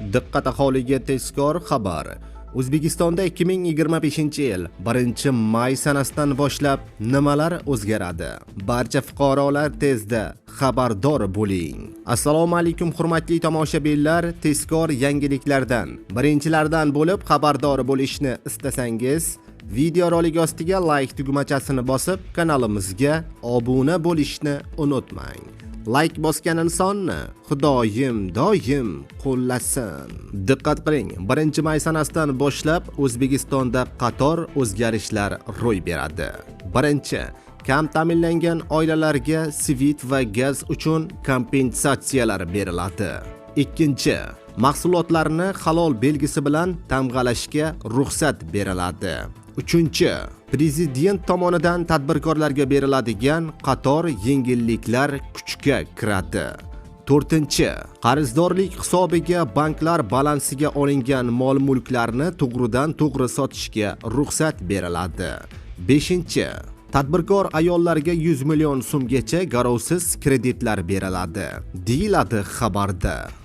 Diqqat, aholiga tezkor xabar! O'zbekistonda 2025-yil 1-may sanasidan boshlab nimalar o'zgaradi? Barcha fuqarolar, tezda xabardor bo'ling. Assalomu alaykum, hurmatli tomoshabinlar. Tezkor yangiliklardan birinchilardan bo'lib xabardor bo'lishni istasangiz, videorolik ostiga like tugmachasini bosib, kanalimizga obuna bo'lishni unutmang. Layk bosgan insonni Xudoyim doim qo'llasin. Diqqat qiling, 1-may sanasidan boshlab O'zbekistonda qator o'zgarishlar ro'y beradi. Birinchi, kam ta'minlangan oilalarga svet va gaz uchun kompensatsiyalar beriladi. Ikkinchi, mahsulotlarni halol belgisi bilan tamg'alashga ruxsat beriladi. Uchinchi, prezident tomonidan tadbirkorlarga beriladigan qator yengilliklar kuchga kiradi. To'rtinchi, qarzdorlik hisobiga banklar balansiga olingan mol-mulklarni to'g'ridan to'g'ri sotishga ruxsat beriladi. Beshinchi, tadbirkor ayollarga 100 million so'mgacha garovsiz kreditlar beriladi, deyiladi xabarda.